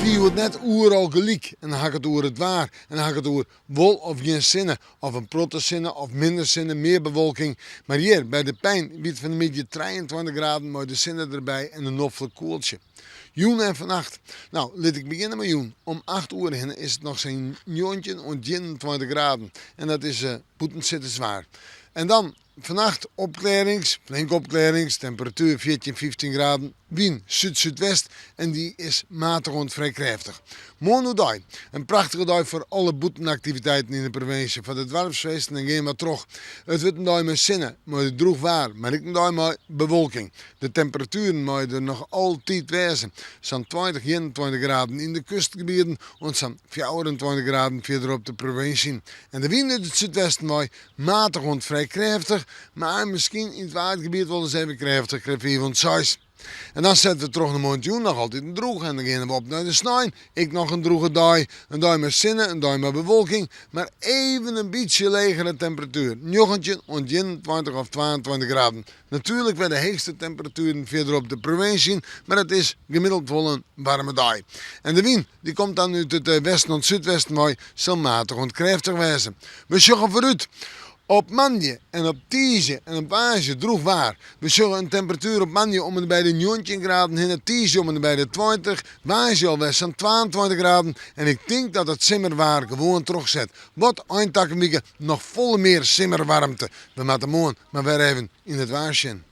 wie hjoed net oeral gelyk en dan ha ik it oer it waar en dan ha ik it oer wol of gjin sinne of in protte sinne of minder sinne, mear bewolking. Mar hjir by De Pein wie it fan 'e middei 23 graden mei de sinne derby en in noflik koeltsje. Jûn en fannacht. No, lit ik begjinne mei jûn. Om 8 oere hinne is it noch sa'n 19 oant 21 graden en dat is bûtensitterswaar. En dan Fannacht opklearrings, flinke opklearrings, temperatuer 14, 15 graden, wyn súd-súdwest en dy is matich oant frij krêftich. Moarn oerdei, in prachtige dei foar alle bûtenaktiviteiten yn de provinsje, foar de doarpsfeesten en gean mar troch. It wurdt in dei mei sinne, mei drûch waar, mar ek in dei mei bewolking. De temperatueren meie der noch altyd wêze, sa'n 20, 21 graden yn de kustgebieten oant sa'n 24 graden fierder op de provinsje. En de wyn út it súdwesten wei Matich oant frij krêftich, mar miskien yn it Waadgebiet wol ris even krêftich, krêft 5 oant 6. En dan sette we troch nei moarntejûn noch altiten drûch en dan geane we op nei de snein, ek noch in drûge dei. In dei mei sinne, in dei mei bewolking, mar even in bytsje legere temperatuer, 19 oant 21 of 22 graden. Natuerlik wer de heechste temperatueren fierder op de provinsje, mar it is gemiddeld wol in waarme dei. En de wyn dy komt dan út it westen oant súdwesten wei, sil matich oant krêftich wêze. We sjogge foarút op moandei en op tiisdei en op woansdei drûch waar. We sjogge in temperatuer op moandei om en by de 19 graden hinne, tiisdei om en by de 20, woansdei alwer sa'n 22 graden en ik tink dat it simmerwaar gewoan trochset. Wat ein takom wike noch folle mear simmerwaarmte. We moatte moarn mar wer even yn it waar sjen.